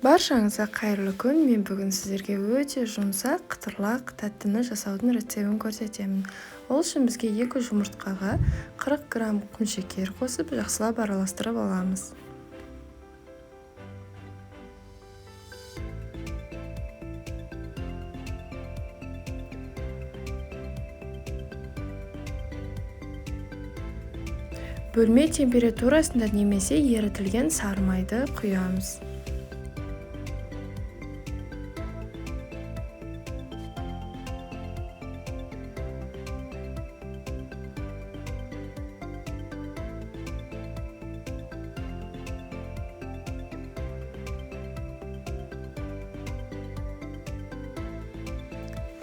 Баршаңызға қайырлы күн. Мен бүгін сіздерге өте жұмсақ, қытырлақ тәттіні жасаудың рецебін көрсетемін. Ол үшін бізге 2 жұмыртқаға 40 грамм құмшекер қосып, жақсылап араластырып аламыз. Бөлме температурасында немесе ерітілген сары майды құямыз.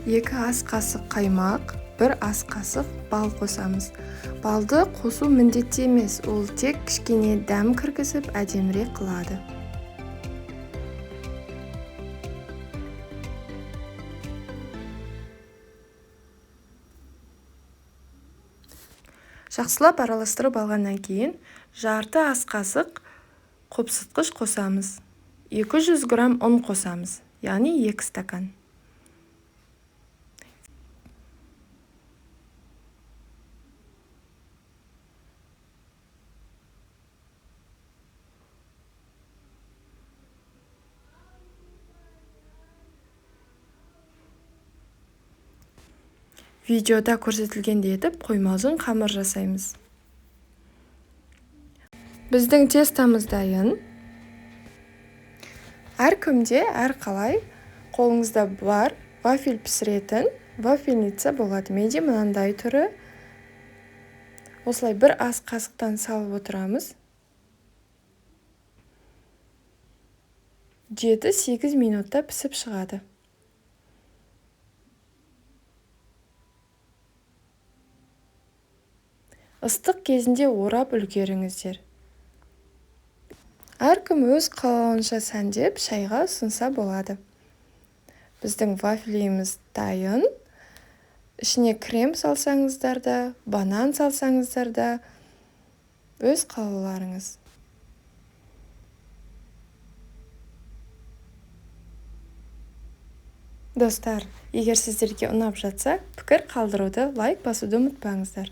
Екі ас қасық қаймақ, 1 ас қасық бал қосамыз. Балды қосу міндетті емес, ол тек кішкене дәм кіргізіп әдемірек қылады. Жақсылап араластырып алғаннан кейін жарты ас қасық қопсытқыш қосамыз. 200 грамм ұн қосамыз, яғни 2 стакан. Видеода көрсетілгендей етіп қоймалжың қамыр жасаймыз. Біздің тестамыз дайын. Әркімде әр қалай қолыңызда бар вафель пісіретін вафельница болады. Менде мынандай түрі. Осылай бір ас қасықтан салып отырамыз. 7-8 минутта пісіп шығады. Ыстық кезінде орап үлгеріңіздер. Әркім өз қалауынша сәндеп шайға ұсынса болады. Біздің вафлиіміз дайын. Ішіне крем салсаңыздар да, банан салсаңыздар да, өз қалауларыңыз. Достар, егер сіздерге ұнап жатса, пікір қалдыруды, лайк басуды ұмытпаңыздар.